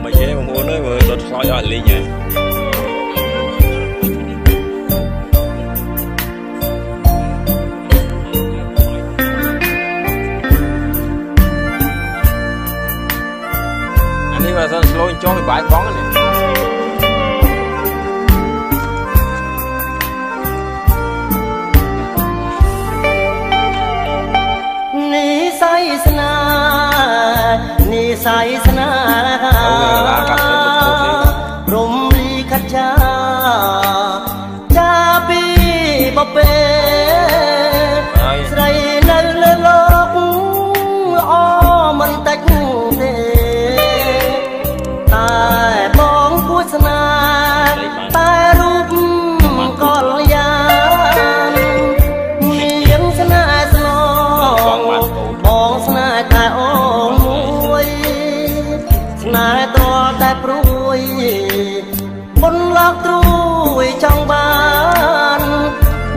មិនទេបងប្អូនអើយមើលដុតខ្លោចអស់លីងហើយអានេះបើសិនស្លូចចុះពីបាយបងនេះ និស័យស្នារំលីខចាចាពីបពេស្រីនៅលើលោកល្អមិនតិចទេតែបងគួរស្នាតែរូបកល្យាននាងស្នេហ៍ស្នងបងស្នេហ៍តែអូនមួយស្នេហ៍តតែព្រួយបុនឡកត្រួយចង់បាន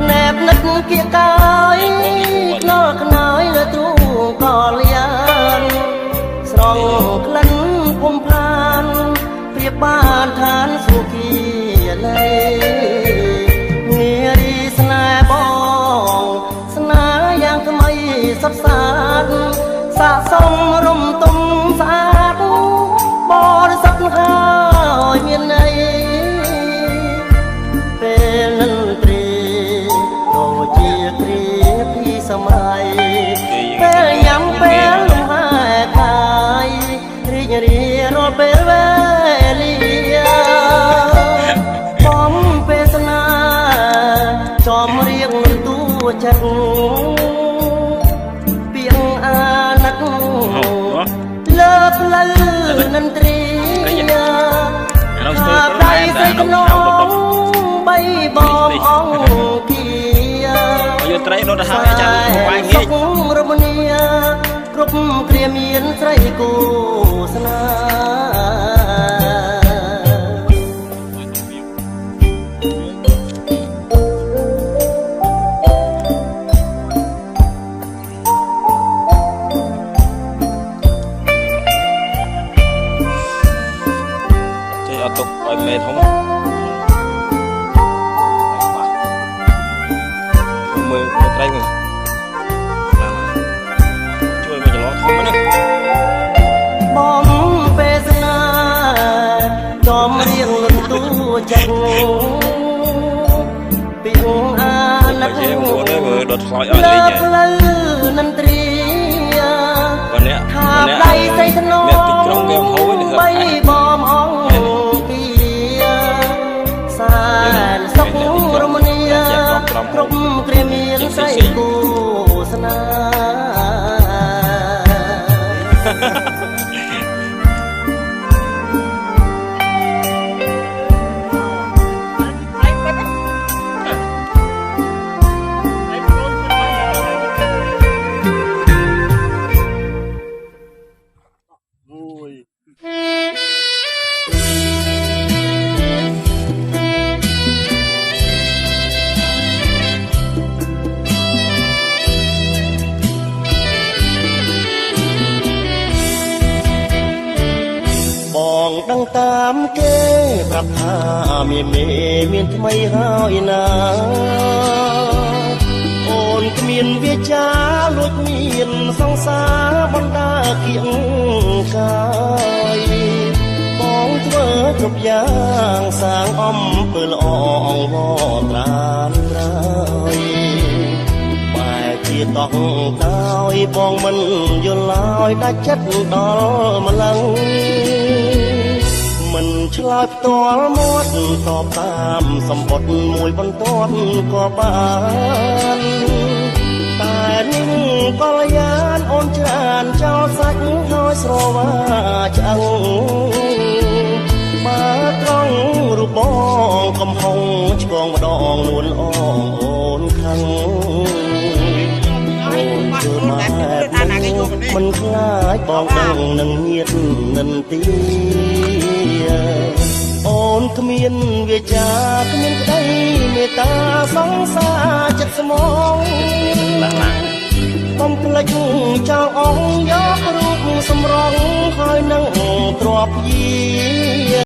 ណែបនឹកគៀកាយខ្នល់ខ្នើយលើទ្រូងកល្យានស្រង់ក្លិនពុំផានប្រៀបបានឋានសុគីលីនារីស្នេហ៍បងស្នេហ៍យ៉ាងថ្មីសុទ្ធសាធស័កសមរំទុំស្អាតបរិសុទ្ធហើយមានន័យពេលនិន្ទ្រីដូចជាគ្រាពីសម័យពេលញ៉ាំពេលលំហែកាយរីករាយរាល់ពេលវេលាបំពេលស្នាចំរៀងលន្ទួចិត្តពីងអាណិតលើផ្លូវនិន្ទ្រីថាដៃស្រីកំណងបីបងអង្គគាយកត្រីដុតទៅហើយចាំបាយងាយរមនីគ្រប់គ្រាមានស្រីគូស្នាចេះអត់ទុកឲ្យមេធំមើលត្រីមើលជួយមកចន្លោះធំណាបងពេលស្នាចំរៀងលន្ទួចិត្តពីអាណិត មើលដុតខ្លោចអស់លីង ផ្លូវនិន្ទ្រីបើអ្នក ថាដៃស្រីធ្នង អ្នកទីក្រុងគេហូរ បីបងអង្គគាសែនសុខរមនីគ្រប់គ្រាមានស្រីគូស្នាដឹងតាមគេប្រាប់ថាមានមេមានថ្មីហើយណាអូនគ្មានវាចាលួចមានសង្សារបណ្ដាគៀងកាយបងធ្វើគ្រប់យ៉ាងសាងអំពើល្អអង្វរត្រានត្រើយបែជាតោះតើយបងមិនយល់ឡើយដាច់ចិត្តដល់ម្លឹងមិនឆ្លើយផ្ទាល់មាត់តបតាមសម្បត្តិមួយបន្ទាត់ក៏បានតែនេះកល្យានអូនច្រានចោលសាច់ហើយស្រវាឆ្អឹងបើត្រង់រូបបងកំហុងឆ្កងម្ដងនួនអងអូនខឹងអូនធ្វើបែបមិនខ្លាចបងដឹងនឹងញាតនិន្ទាអូនគ្មានវាចាគ្មានក្តីមេត្តាសង្សារចិត្តស្មងបំភ្លេចចោលអងយករូបសម្រងហើយនឹងទ្រប យា